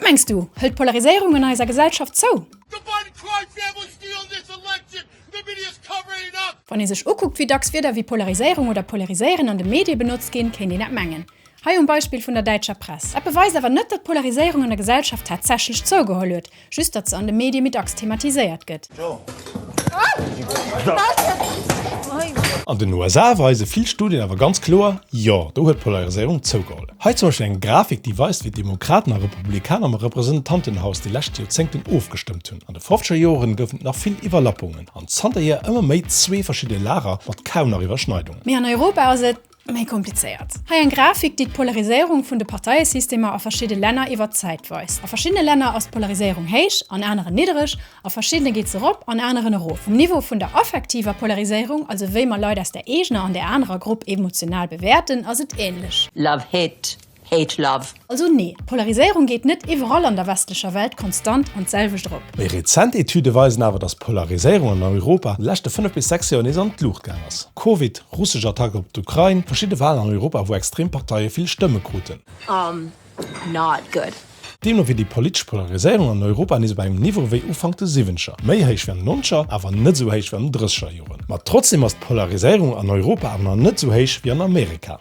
Wat mengs du, hëlt d'Polariséierung an eiser Gesellschaft zou? Wann ee sech ukuckt, wéi dacks Wierder wéi Polariséierung oder polariséieren an de Medie benotzt ginn, kéint een dat mengen. Hei um Beispill vun der däitscher Press. Dat beweist awer net, datt d'Polariséierung an der Gesellschaft tatsächlech zougeholl huet, just datt se an de Medie méi dacks thematiséiert gëtt. An den USA weise vill Studien awer ganz kloer, Jo, do huet d'Polariséierung zougeholl. Hei zum Beispill eng Grafik, déi weist, wéi d'Demokraten a Republikaner am Representantenhaus déi lescht Joerzéngten ofgestëmmt hunn. An de fofzeger Joren goufen et nach vill Iwwerlappungen an zanterhier ëmmer méi zwee verschidde Lager mat kaum nach Iwwerschneidungen. Mee an Europa ass et méi komplizéiert. Hei eng Grafik, déi d'Polariséierung vun de Parteiesystemer a verschidde Länner iwwer d'Zäit weist. A verschiddene Länner ass d'Polariséierung héich, an aneren niddereg, a verschiddene geet se erop, an aneren erof. Um Niveau vun der affektiver Polariséierung, also wéi mer Leit aus der eegener an där anerer Grupp emotional bewäerten, ass et änlech. Love hate, hate love. Also nee, d'Polariséierung geet net iwwerall an der westlecher Welt konstant an d'selwecht erop. Méi rezent Etüde weisen awer, datt d'Polariséierung an Europa an de leschte 5 bis 6 Joer nees an d'Luucht gaang ass. Covid, russesch Attack op d'Ukrain, verschidde Walen an Europa wou extrem Parteie vill Stëmme kruten. Um, not good. Deemno wier déi politesch Polariséierung an Europa nees op engem Niveau wéi Ufank de Siwwenzeger, méi héich wéi an den Nonzeger, awer net esou héich wéi an den Drësseger Joren. Ma trotzdeem ass d'Polariséierung an Europa awer nach net esou héich wéi an Amerika.